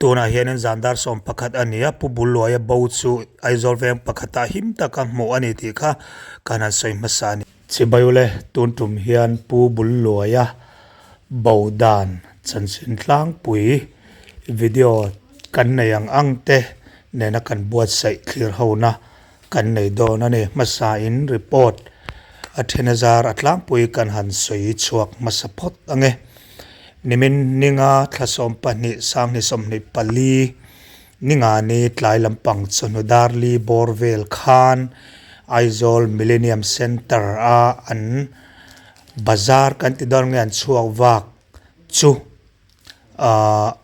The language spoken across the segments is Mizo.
Tunah hianin zan dar 11 a ni a, Pu Bulluaia bo chu Aizawl veng pakhatah him taka hmuh a ni tih kha kan han sawi hmasa a ni. Chibai-ule, tun tum hian Pu Bulluaia bo dan chanchin tlangpui video kan nei ang ang te nena kan buatsaih thlir hona kan nei dawn a ni. Hmasain report a then a zar a tlangpui kan han sawi chhuak hmasa phawt ang e. Nimin ninga thla 12 2024 ningani tlai lampang chawhnu darli bawr vel khan Aizawl Millennium Centre a an bazar kan ti dawn nge an chhuak vak chu ahh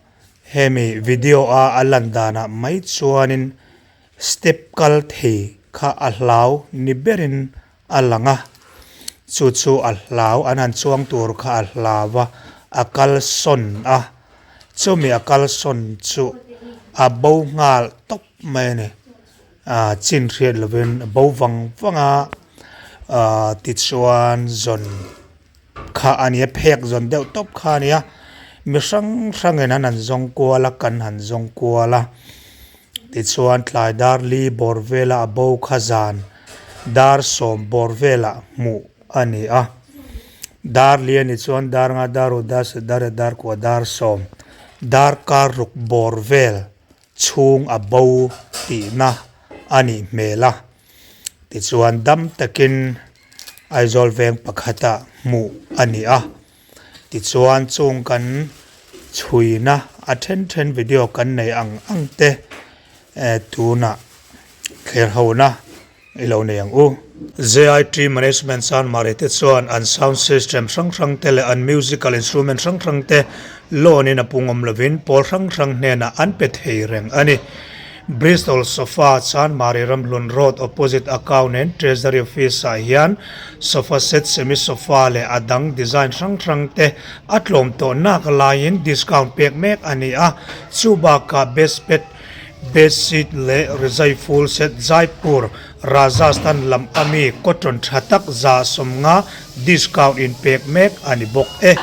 hemi video a a lan danah mai chuanin Step kal thei kha a hlau ni berin a lang a, chu chu a hlau, an han chuang tur kha a hlau a, a kal sawn a, chumi a kal sawn chu a bo nghal tawp mai a ni, ah chin hriat lovin a bo vang vang a, ah tichuan zawn kha a nia, phek zawn deuh tawp kha a nia, mi hrang hrangin an han zawng kual a, kan han zawng kual a, tichuan tlai dar li bawr vela a bo kha zan dar 10 bawr velah hmuh a ni a, dar li a ni chuan dar nga dar u dar si dar e dar kua dar 10 dar kar ruk bawr vel chhung a bo tihna a nih hmel a. Tichuan dam takin Aizawl veng pakhatah hmuh a ni a, tichuan chung kan chhuina a then then video kan nei ang ang te tunah thler hona i lo nei ang u. JIT Management Chanmari te chuan an sound system hrang hrang te leh an musical instrument hrang hrang te loan in a pungawm lovin pawl hrang hrang hnenah an pe thei reng a ni. Bristol Sofa Chanmari Ramhlun Road opposite Account and Treasury Office ah hian sofa set, semi sofa leh a dang design hrang hrang te a tlawm tawh nak laiin discount pek mek a ni a, chu bakah best bed, bed sheet leh rizai full set Jaipur, Rajasthan lam ami cotton tha tak 150 discount in pek mek a ni bawk e.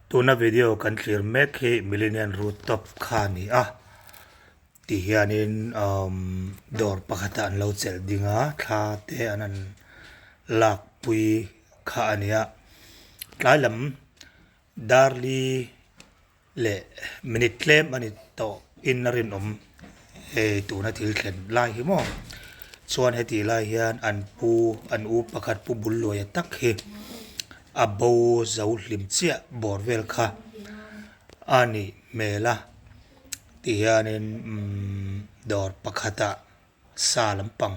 Tuna video kan thlir mek hi Millennium Route Top kha a ni a, ti hianin umm dawr pakhatah an lo chelh ding a, thla te an han lakpui kha a ni a, tlai lam darli leh minute tlem a ni tawh in a rinawm hei tuna thil thlen lai hi maw chuan heti lai hian an pu an u pakhat pu bul luaia tak hi a bo zo hlim chiah bawr vel kha a nih hmel a ti hianin umm dawr pakhatah sa lampang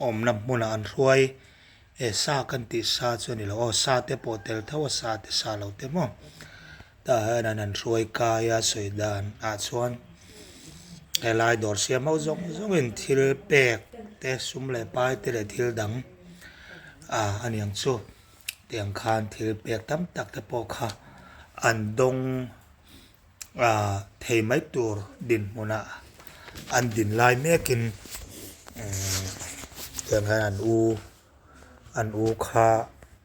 awmna hmunah an hruai e sa kan tih sa chu a ni lo aw sa te pawh tel tho a sa te sa lo te maw tah hian an han hruai kai a sawi dan ah chuan helai dawr siam ho zawng zawngin thil pek te sum leh pai te leh thil dang ah a niang chu tiang khan thil pek tam tak te pawh kha an dawng. ah thei mai tur dinhmunah an din lai mekin umm tiang hian an u an u kha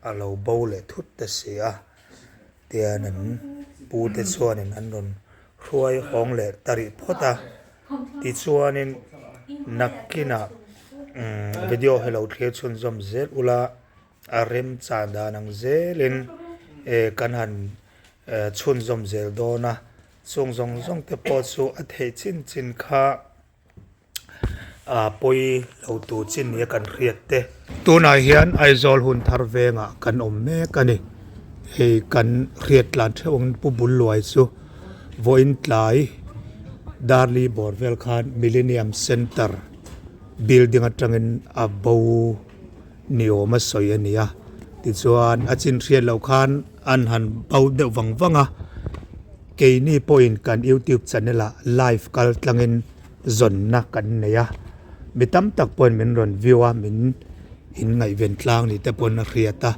a lo bo leh thut ta si a tian an pu te chuanin an rawn hruai hawng leh ta rih phawt a tichuanin nakinah umm video hi lo thlir chhunzawm zel ula a remchan dan ang zelin eh kan han. Chhunzawm zel dawn a, chung zawng zawng te pawh chu a theih chin chin kha pawi lo tur chin nia kan hriat te. Tunah hian Aizawl hun thar vengah kan awm mek a ni. Hei kan hriat tlan theuh angin Pu Bulluai chu vawiin tlai Darli bawr vel khan Millennium Centre building atangin a bo ni awm a sawi a ni a. Tichuan a chin hriat loh khan. An han bo deuh vang vang a, keini pawhin kan youtube channel ah live kal tlangin zawnna kan nei a, mi tam tak pawhin min rawn view a, min In ngaihven tlang ni te pawn a hriat a,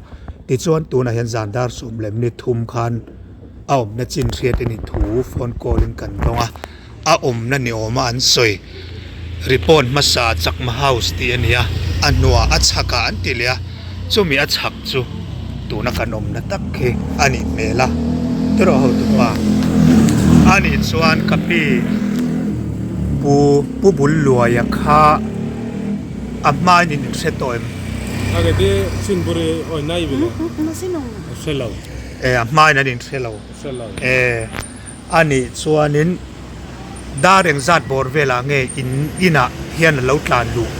tichuan tunah hian zan dar sawm leh minute thum khan a awmna chin hriat a ni thu phone call in kan dawng a, a awmna ni awma an sawi report hmasa Chakma House tih a ni a, a hnuah a chhakah an ti leh a, chumi a chhak chu tuna kan awmna tak khi a nih hmel a, tiraw hotupa a nih chuan ka pi pu Pu Bulluaia kha. A hmain in hre tawh em? E a hmain an inhre lo. E a nih chuanin dar engzat bawr velah nge in inah hian a lo tlan luh?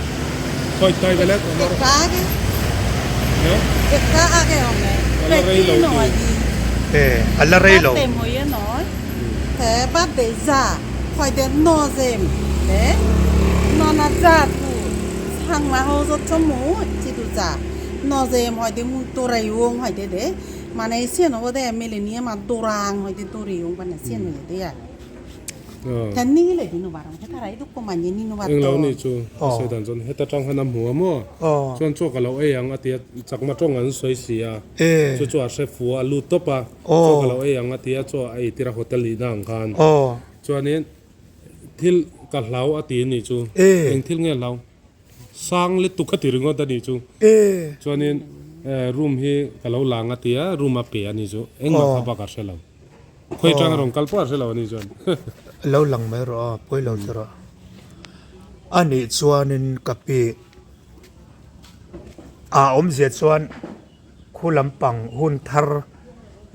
E a la rei lo. Englo ni chu a sawi dan chuan heta tang khan a hmu a maw chuan chaw ka lo ei ang a tia chakma tawng an sawi si a chu chu a hre fu a lut tawp a chaw ka lo ei ang a tia chaw a ei tir a hotel nihna ang khan chuanin thil ka hlau a ti a nih chu eng thil nge hlau sang lutuk a ti ringawt a nih chu chuanin room hi ka lo lang a tia room a pe a nih chu engmah kha bak a hre lo khawi tang a rawn kal pawh a hre lo a nih chuan. Lo lang mai rawh a pawi lo che rawh a nih chuanin ka pi a awmzia chuan. Khu lampang hun thar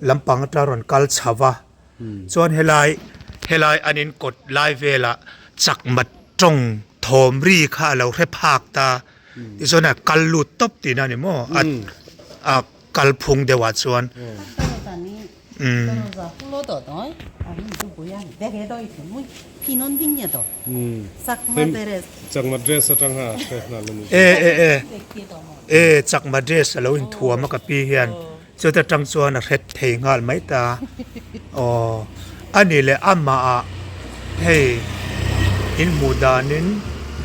lampang atang rawn kal chho va, chuan helai helai an in kawt lai velah chakma tawng thawm ri kha a lo hre phak ta, tichuan a kal lut tawp tihna a ni maw a a kal phung deuh ah chuan. E e e e chakma dress a lo inthuam a ka pi hian chuta tang chuan a hret thei nghal mai ta aw a nih leh amah ah hei inhmuh danin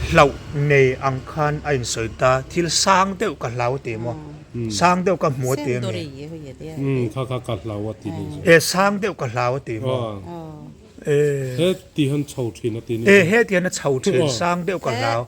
hlauh nei ang khan a insawi ta thil sang deuh ka hlau tih maw. Sang deuh ka hmu a ti ami? Umm kha kha ka hlau a ti ni chu. E sang deuh ka hlau a ti maw? E. He ti hian chho thin a ti ni chu. E he ti hian a chho thin sang deuh ka hlau.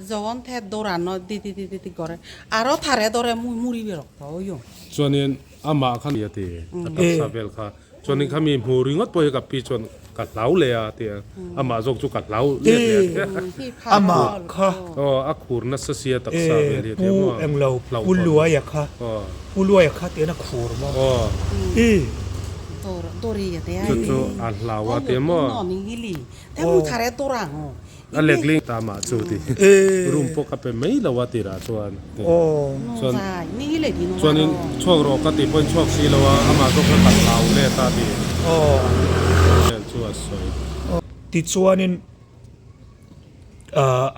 Zawn the dawran no di di di di gore aro thare dore mui muri berok to yo. Chuanin amah khan a ti a taksa vel kha. Chuanin khami hmu ringawt pawh hi ka pi chuan ka hlau leh a ti a, amah zawk chu ka hlau let leh a ti a. Amah kha. Aw a khur nasa sia taksa vel hi a ti a maw. Pu englo Pu Luaia kha Pu Luaia kha tian a khur maw. I. Chu chu a hlau a ti a maw. A lekling ta mah chu ti room pawh ka pe mai lo a tirah chuan chuan chuanin chhuak rawh ka tih pawhin chhuak si lo a amah zawk kha ka hlau let a ti vel chu a sawi. Tichuanin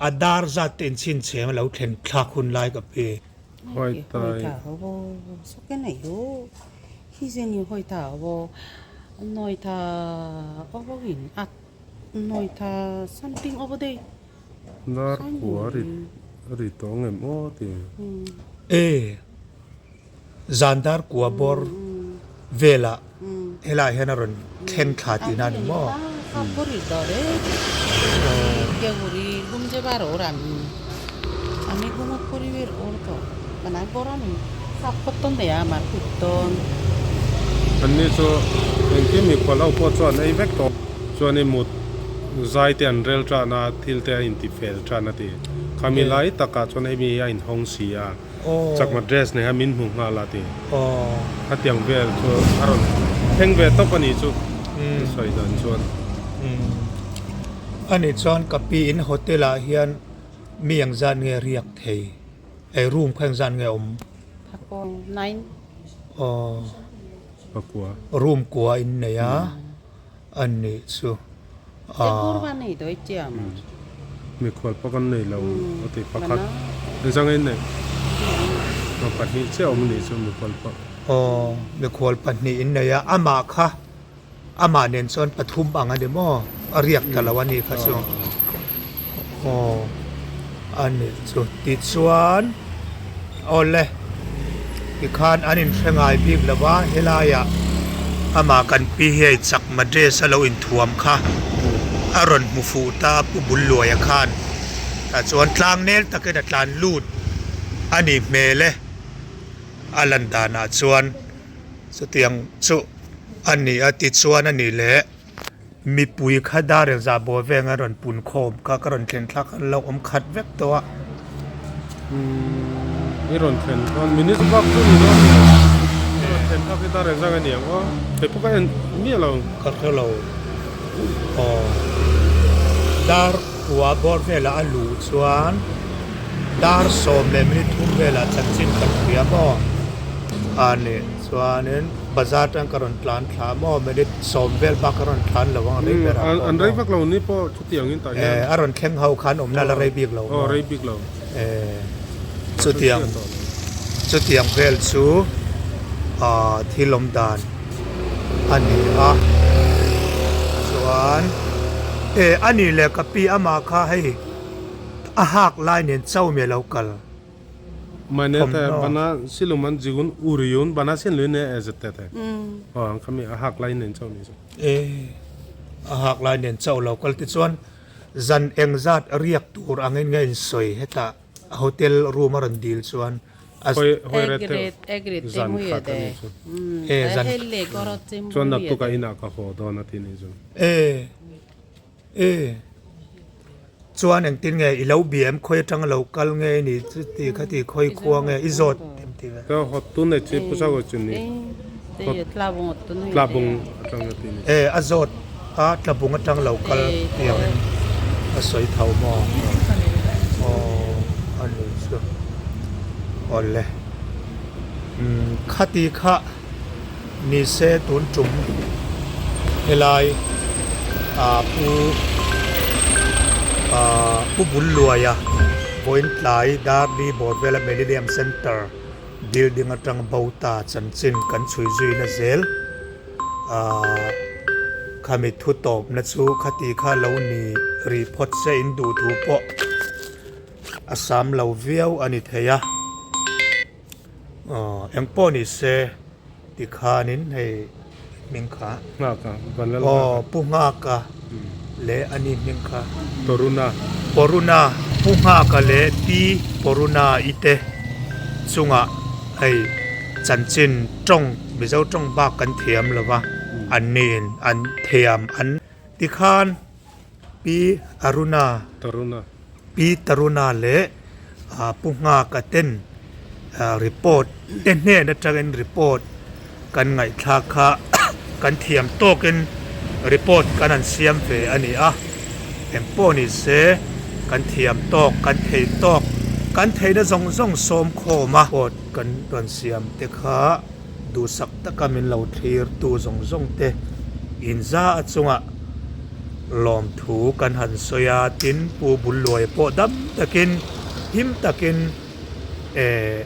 a dar zat te inchhinchheng a lo thlen thlak hun lai ka pe. Huaitai. Nar kua ri ri tawh ang em aw ti. E zan dar kua bawr velah helaiah hian a rawn thleng thla tihna a ni maw? Anni chu engkim mikhual ho pawh chuan ei vek tawh. Chuan i mut zai te an rel tan a, thil te a inti fel tan a ti. Khami lai takah chuan hemi hi a inhawng si a, chakma dress nei kha min hmu nghal a ti. Khatiang vel chu a rawn thleng ve tawp a nih chu ka sawi dan chuan. Ani chuan ka pi in hotel ah hian mi engzat nge riak thei? Ei room kha engzat nge awm? Aw. Room kua in nei a. A nih chu a. Mikhual pawh kan nei lo a ti pakhat engzang in nei pahnih chiah awm a nih chu mikhual pawh. Aw mikhual pahnih in nei a amah kha amah nen chuan pathum ang a ni maw a riak ta lo a nih kha chu aw a nih chu tichuan. Awle, tikhan an inhre ngai bik lo va, helaiah amah kan pi hi hei chakma dress a lo inthuam kha a rawn hmu fuh ta a Pu Bulluaia khan. Tah chuan tlang nel takin a tlan lut a nih hmel e, a lan danah chuan chutiang chu a ni a tichuan a nih leh. Mipui kha dar engzah bawl veng a rawn pun khawm kha ka rawn thlen thlak an lo awm khat vek tawh a. Umm i rawn thlen khan minute vak chu ni dawn ni i rawn thlen thlak hi dar engzah a ni ang aw kei pawh ka en miah lo. Ka hre lo aw dar kua bawr velah a luh chuan dar sawm leh minute thum velah chanchin kan hria maw a nih chuanin. Bazar atang ka rawn tlan thla maw minute sawm vel bak ka rawn tlan lo ang a rei ber ah pawh An rei vak lo ni pawh chutiang in tah hian. A rawn thleng ho khan awmna la rei bik lo maw. Aw rei bik lo. Chutiang chutiang vel chu thil awm dan a ni a chuan e a nih leh ka pi amah kha hei a hak lai nen chau mi a lo kal. Mane te bana siluman jigun uriyun bana sin lui ne ezet te te. Aw ang khami a hak lai nen chauh ni chu. E a hak lai nen chauh lo kal ti chuan zan engzat riak tur angin nge in sawi hetah hotel room a rawn dil chuan a Hoi hoi re te zan khat a ni chu. E zan Chuan naktuk a inah ka haw dawn a ti ni chu. E E. Chuan engtin nge i lo bia em khawi atanga lo kal nge i nih chu ti kha ti khawi khua nge i zawt em ti ve. Ka hawt tun nei chi pusa ko chu ni. Hawt tlabung atanga ti ni. E a zawt a tlabung atang lo kal ti ang in a sawi tho maw. Aw a ni chu. Awle. Umm khati kha. Ni se tun tum helai ah pu ah pu Bulluaia vawiin tlai Darli bawr vela Millennium Centre building atang bo ta chanchin kan chhui zui na zel ah khami thu tawpna chu khati kha lo ni rih phawt se in duh thu pawh a sam lo viau a ni thei a. Aw engpawh ni se tikhanin hei hming kha Nghaka Vanlal Nghaka aw Pu Nghaka leh ani hming kha Poruna Poruna Pu Nghaka leh Pi Poruna i te chungah hei chanchin tawng Mizo tawng bak kan thiam lo va an niin an thiam an tikhan Pi Aruna Taruna Pi Taruna leh Pu Nghaka ten report te hnen atangin report kan ngaihthlak kha kan thiam tawkin report kan han siam ve a ni a, engpawh ni se kan thiam tawk kan thei tawk kan theihna zawng zawng sawm khawm a report kan rawn siam te kha duhsak taka min lo thlir tu zawng zawng te inza a chungah lawmthu kan han sawi a, tin Pu Bulluaia pawh dam takin him takin eh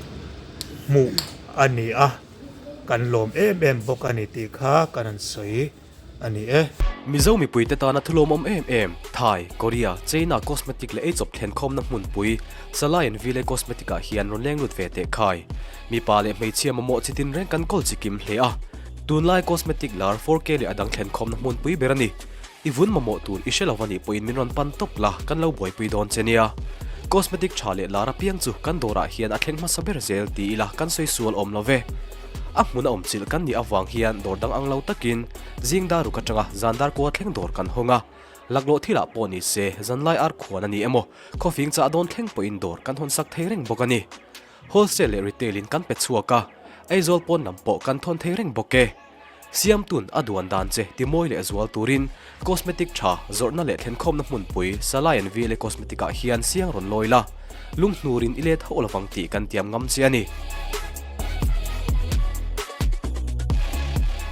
hmuh a ni a, kan lawm em em bawk a ni tih kha kan han sawi a ni e. Mizo mipuite tana thulawmawm em em, Thai, Korea, China cosmetic leh eichawp thlenkhawmna hmunpui, Salai and Ville Cosmetic ah hian rawn leng lut ve teh khai. Mipa leh hmeichhia mamawh chi tin reng kan kawl chi kim hle a. Tunlai cosmetic lar 4K leh a dang thlenkhawmna hmunpui ber a ni. I vun mamawh tur i hre lo a nih pawhin min rawn pan tawp la, kan lo buaipui dawn che nia. Cosmetic tha leh lar apiang chu kan dawrah hian a thleng hmasa ber zel ti ila kan sawi sual awm lo ve. A hmun a awm chilh kan nih avang hian dawr dang ang lo takin zing dar ruk atanga zan dar kua thleng dawr kan hawng a. Laklawh thilah pawh ni se zanlai ar khuan a ni emaw khawfing chah dawn thleng pawhin dawr kan hawn sak thei reng bawk a ni. Wholesale leh retail in kan pe chhuak a, Aizawl pawn lam pawh kan thawn thei reng bawk e. Siamtun a duan dan che timawi leh zual turin cosmetic tha zawrhna leh thlenkhawmna hmunpui Salai and VLA Cosmetic ah hian siang rawn lawi la, lunghnurin i let hauh lovang tih kan tiam ngam che a ni.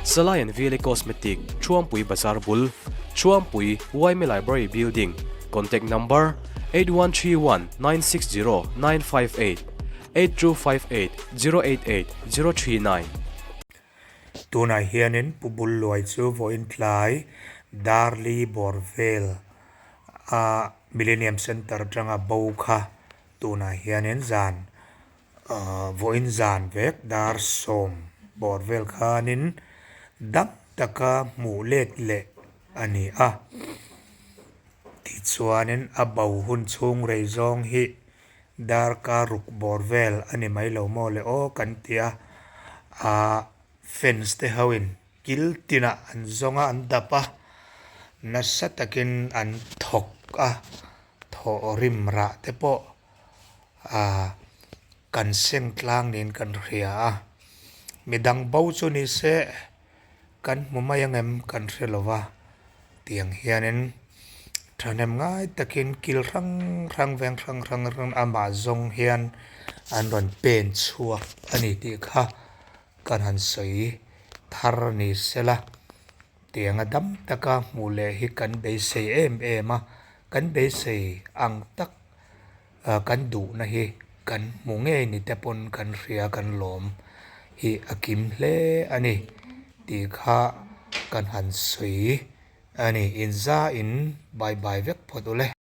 Salai and VLA Cosmetic, Thuampui Bazar bul, Thuampui, Yma Library Building, Contact Number, 8131 960 958, 8258 088 039. Tunah hianin Pu Bulluai chu vawiin tlai Darli bawr vel a Millennium Centre atanga bo kha tunah hianin zan. Ahh vawiin zan vek dar sawm bawr vel khanin dam taka hmuh let leh a ni a. Tichuanin a bo hun chhung rei zawng hi darkar ruk bawr vel a ni mai lo maw le aw kan ti a. Ahh fans te hoin kil tinah an zawng a an dap a, nasa takin an thawk a, thawh rim rah te pawh Aaa kan seng tlang niin kan hria a, midang bo chu ni se kan hmu mai ang em kan hre lo va, tiang hianin thahnem ngai takin kil hrang hrang veng hrang hrang hrang amah zawng hian an rawn pen chhuak a ni tih kha kan han sawi thar ni sela, tianga dam taka hmuh leh hi kan beisei em em a, kan beisei ang tak. Kan duhna hi kan hmu ngei ni te pawn kan hria kan lawm hi a kim hle a ni tih kha kan han sawi a ni. Inza in bye bye vek phawt ule.